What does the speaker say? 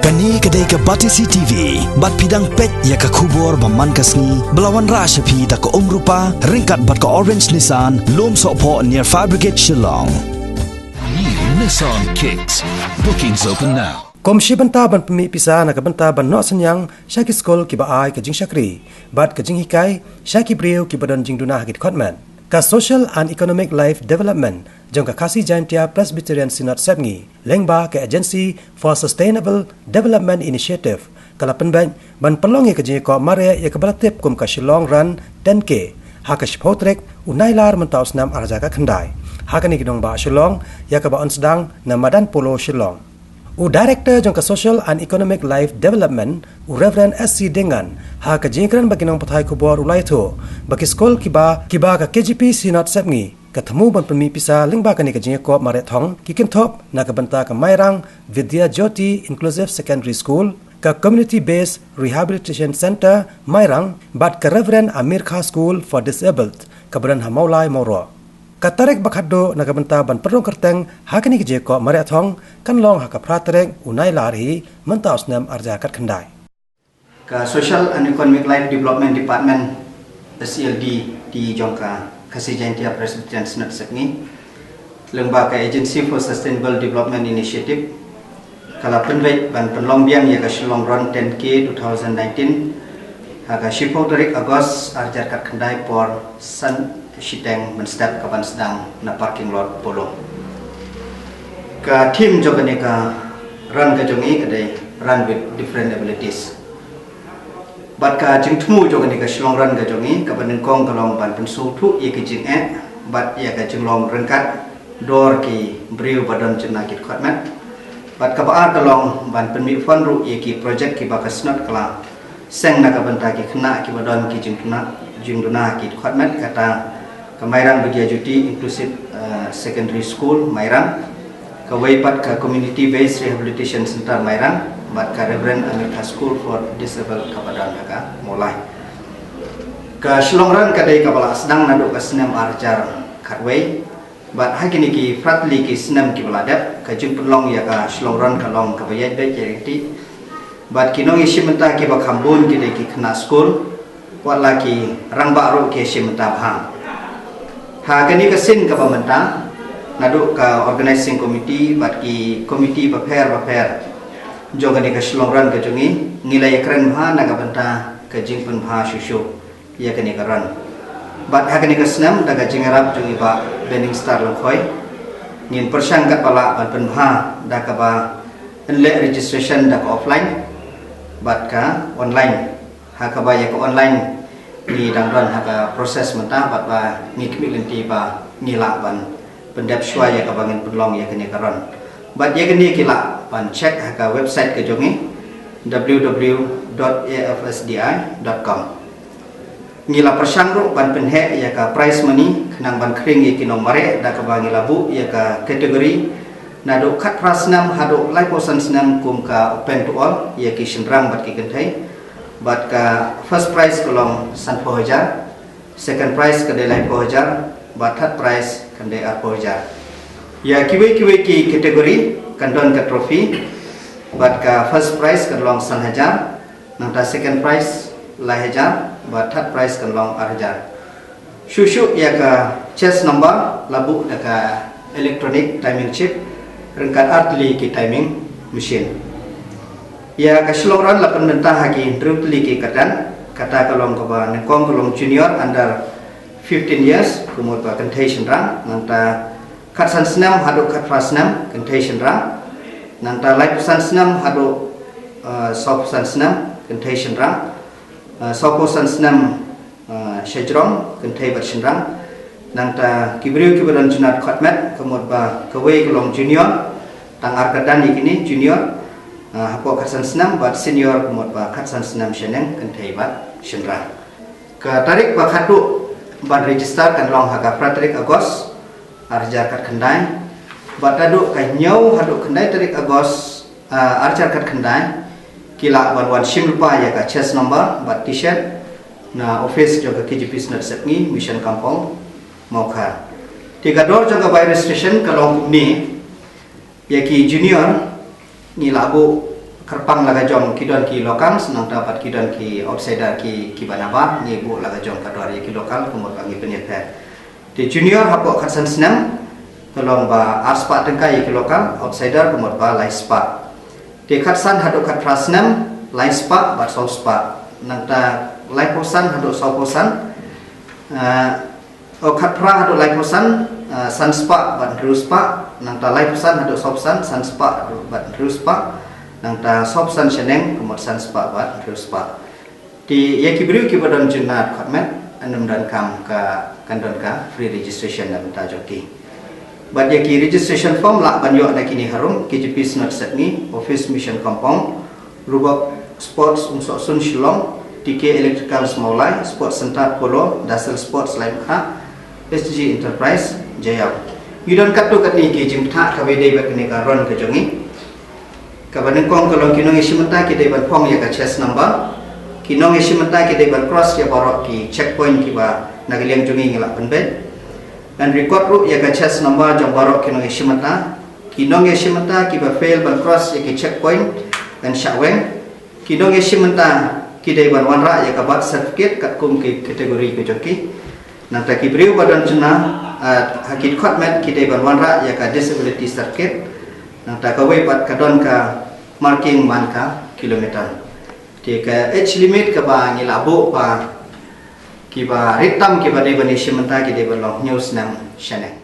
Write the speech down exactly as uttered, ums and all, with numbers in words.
Kane ka dei ka Batesi T V, bad phi dang peit ïa ka khubor ba man ka sngi, ba la wanrah sha phi da ka Umrupa, ryngkat bad ka Orange Nissan, Lum Sohphoh near Fire Brigade Shillong. New Nissan Kicks. Bookings open now. Kum shi bynta ban pynmih pisa na ka bynta ban noh synñiang sha ki skul kiba ai ka jingshakri bad ka jinghikai sha ki briew kiba don jingduna ha ki dkhot met, ka Social and Economic Life Development jong ka Khasi Jaintia Presbyterian Synod Sepngi lyngba ka Agency for Sustainable Development Initiative ka la pynbeit ban pynlong ïa ka jingïakop mareh ïa kaba la tip kum ka Shillong Run ten K ha ka shiphew tarik u Nailar mynta u snem ar hajar khatkhyndai ha kane ka nongbah Shillong, ïa kaba yn sdang na Madan Polo, Shillong. U Director jong ka Social and Economic Life Development, u Reverend S C Dengan, ha ka jingkren bad ki nongpathai khubor u la ïathuh ba ki skul kiba, kiba ka K J P Synod Sepngi ka thmu ban pynmih pisa lyngba kane ka jingïakop mareh thong ki kynthup na ka bynta ka Mairang Vidya Jyoti Inclusive Secondary School, ka Community Based Rehabilitation Centre Mairang, bad ka Reverend Amir Khan School for Disabled kaba don ha Mawlai, Mawroh. Ka tarik ba khatduh na ka bynta ban pynrung kyrteng ha kane ka jingïakop mareh thong kan long ha ka phra tarik u Nailar hi mynta u snem ar hajar khatkhyndai. Ka Social and Economic Life Development Department, S E L D D, jong ka Khasi Jaintia Presbyterian Synod Sepngi lyngba ka Agency for Sustainable Development Initiative ka la pynbeit ban pynlong biang ïa ka Shillong Run ten K two thousand nineteen ha ka shiphew tarik August ar hajar khatkhyndai por san shiteng mynstep, ka ban sdang na parking lot Polo. Ka theme jong kane ka run ka jong ngi ka dei Run with Different Abilities. Bad ka jingthmu jong kane ka Shillong Run ka jong ngi kaba nyngkong ka long ban pynsngewthuh ïa ki jingeh bad ïa ka jinglong ryngkat dor ki briew ba don jingduna ki dkhot met. Bad kaba ar ka long ban pynmih fund ruh ïa ki project kiba ka Synod ka la seng na ka bynta ki khynnah kiba don ki jingduna, jingduna ki dkhot met, kata ka Mairang Vidya Jyoti Inclusive, eh, Secondary School Mairang, kawei pat ka Community Based Rehabilitation Centre Mairang, bad ka Reverend Amir Khan School for Disabled kaba don ha ka Mawlai. Ka Shillong Run ka dei kaba la sdang naduh ka snem ar hajar khatwei, bad ha kine ki phra tylli ki snem kiba la dep, ka jingpynlong ïa ka Shillong Run ka long kaba ïaid beit ïaid kti. Bad ki nongïashim bynta kiba kham bun ki dei ki khynnah skul, wat la ki rangbah ruh ki shim bynta bha. Ha kane ka sien kaba mynta, naduh ka Organizing Committee bad ki committee bapher bapher jong kane ka Shillong Run ka jong ngi, ngi la ïakren bha na ka bynta ka jingpynbha shuh shuh ïa kane ka run. Bad ha kane ka snem, da ka jingïarap jong i Bah Benningstar Lyngkhoi, ngin pyrshang katba lah ban pynbha da kaba yn leh registration da ka offline bad ka online. Ha kaba ïa ka online ngi dang don ha ka process mynta, bad ba ngi khmih lynti ba ngi lah ban pyndep shuwa ïa kaba ngin pynlong ïa kane ka run. Bad ïa kane ki lah ban check ha ka website ka jong ngi, w w w dot a f s d i dot com. Ngi la pyrshang ruh ban pynheh ïa ka prize money khnang ban khring ïa ki nongmareh da kaba ngi la buh ïa ka category naduh khatphra snem haduh laiphew san snem kum ka open to all ïa ki shynrang bad ki kynthei. Bad ka first prize ka long sanphew hajar, second prize ka dei laiphew hajar, bad third prize ka dei arphew hajar. Ïa kiwei kiwei ki category kan don ka trophy, bad ka first prize kan long san hajar, nangta second prize lai hajar, bad third prize kan long ar hajar. Shuh shuh ïa ka chess number la buh da ka electronic timing chip ryngkat artylli ki timing machine. Ïa ka Shillong Run la pynbynta ha ki hynriew tylli ki kyrdan, kata ka long kaba nyngkong ka long junior under fifteen years, ka mut ba kynthei shynrang, nangta khatsan snem haduh khatphra snem kynthei shynrang, nangta laiphew san snem haduh, eh, sawphew san snem kynthei shynrang, eh, sawphew san snem, eh, shajrong kynthei bad shynrang, nangta ki briew kiba don jingduna dkhot met, ka mut ba kawei ka long junior, tang ar kyrdan ïa kine junior, eh, hapoh khatsan snem, bad senior ka mut ba khatsan snem shaneng kynthei bad shynrang. Ka tarik ba khatduh ban register kan long ha ka phra tarik August ar hajar khatkhyndai, bad naduh ka hynñiew haduh khyndai tarik August, ah, ar hajar khatkhyndai, ki lah ban wan shim lypa ïa ka chest number bad t-shirt na office jong ka K J P Synod Sepngi, Mission Compound, Mawkhar. Te ka dor jong ka bai registration ka long kumne. Ïa ki junior ngi la buh Kyrpang la ka jong ki don ki locals, nangta pat ki don ki outsider ki, kiba nabar, ngi buh la ka jong ka dor ïa ki local, ka mut ba ngi pynïapher. Te junior hapoh khatsan snem, ka long ba ar spah tyngka ïa ki local, outsider ka mut ba lai spah. Te khatsan haduh khatphra snem, lai spah bad saw spah. Nangta laiphew san haduh sawphew san, eh, oh, khatphra haduh laiphew san, eh, san spah bad hynriew spah. Nangta laiphew san haduh sawphew san, san spah bad hynriew spah. Nangta sawphew san shaneng, ka mut san spah bad hynriew spah. Te ïa ki briew kiba don jingmut khot met, ym donkam ka, kan don ka free registration na bynta jong ki. Bad ïa ki registration form lah ban ïoh na kine harum: K J P Synod Sepngi, Office Mission Compound, Rubok Sports Umsohsun Shillong, T K Electricals Mawlai, Sports Center Polo, Dasil Sports Laitumkhrah, S G Enterprise Jaïaw. Ngi don katto katne ki jingpyntha kaba ïadei bad kane ka run ka jong ngi. Kaba nyngkong ka long ki nongïashim bynta ki dei ban phong ïa ka chest number. Ki nongïashim bynta ki dei ban cross ïa baroh ki checkpoint kiba na ka liang jong ngi ngi lah pynbeit. Ban record ruh ïa ka chest number jong baroh ki nongïashim bynta. Ki nongïashim bynta kiba fail ban cross ïa ki checkpoint, ban shah weng. Ki nongïashim bynta ki dei ban wanrah ïa ka birth certificate katkum ki category ka jong ki. Nangta ki briew ba don jingmut, ah, ha ki dkhot met ki dei ban wanrah ïa ka disability certificate. Nangta kawei pat ka don ka marking man ka kilometer. Te ka age limit kaba ngi lah buh ba kiba rit tam kiba dei ban ïashim bynta ki dei ban long hynñiew snem shaneng.